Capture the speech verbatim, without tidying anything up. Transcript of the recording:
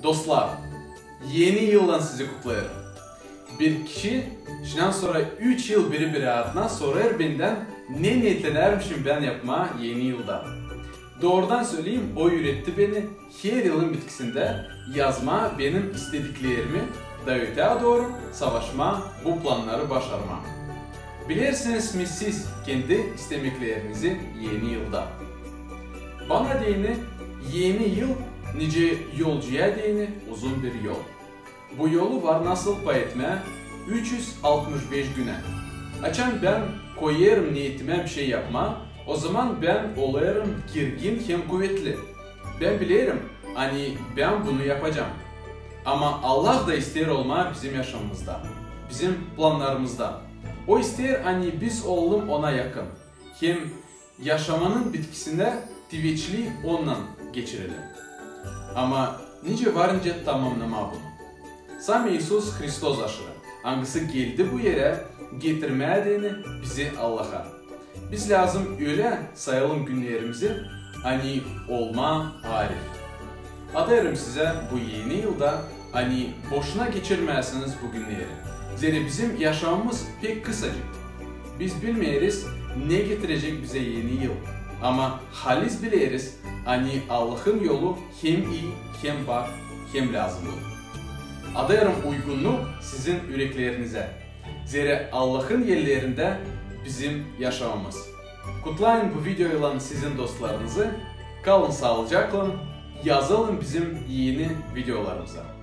Dostlar, Eni yıldan sizi kutlêêrım. Bir kişi şindän sora üç yıl biri-biri ardına sorêr bendän, ne neetlenärmişim bän yapmaa Eni yılda. Doorudan söleyim, o üüretti beni her yılın bitkisindä yazmaa benim istediklerimi, da ötää dooru savaşmaa bu plannarı başarmaa. Bilersiniz mi siz kendi istemeklerinizi Eni yılda? Bana deyni, Eni yıl nicä yolcuya deyni uzun bir yol. Bu yolu var nasıl pay etmää üç üz altmış beş günä. Açan bän koyêrım neetimä bir şey yapmaa, ozaman bän olêrım girgin hem kuvetli. Bän bilerim, ani bän bunu yapacam. Ama Allah da isteer olmaa bizim yaşamamızda, bizim plannarımızda. O isteer, ani biz olalım Ona yakın. Hem yaşamanın bitkisinä tiveçli Onunnan geçirelim. Ama nicä var nicä tamamnamaa bunu? Sam İisus Hristos aşırı, angısı geldi bu erä getirmää deyni bizi Allaha. Biz lääzım ölä sayalım günnerimizi, ani olmaa arif. Adêêrım sizä bu Eni yılda, ani boşuna geçirmeyäsiniz bu günneri. Zerä bizim yaşamamız pek kısacık. Biz bilmeeriz, ne getirecek bizä Eni yıl. Ama haliz bileriz, ani Allahın yolu hem ii, hem pak, hem lääzımlı. Adêêrım uygunnuk sizin üreklerinizä. Zerä Allahın ellerindä bizim yaşamamız. Kutlayın bu videoylan sizin dostlarınızı. Kalın saalıcaklan, yazılın bizim eni videolarımıza.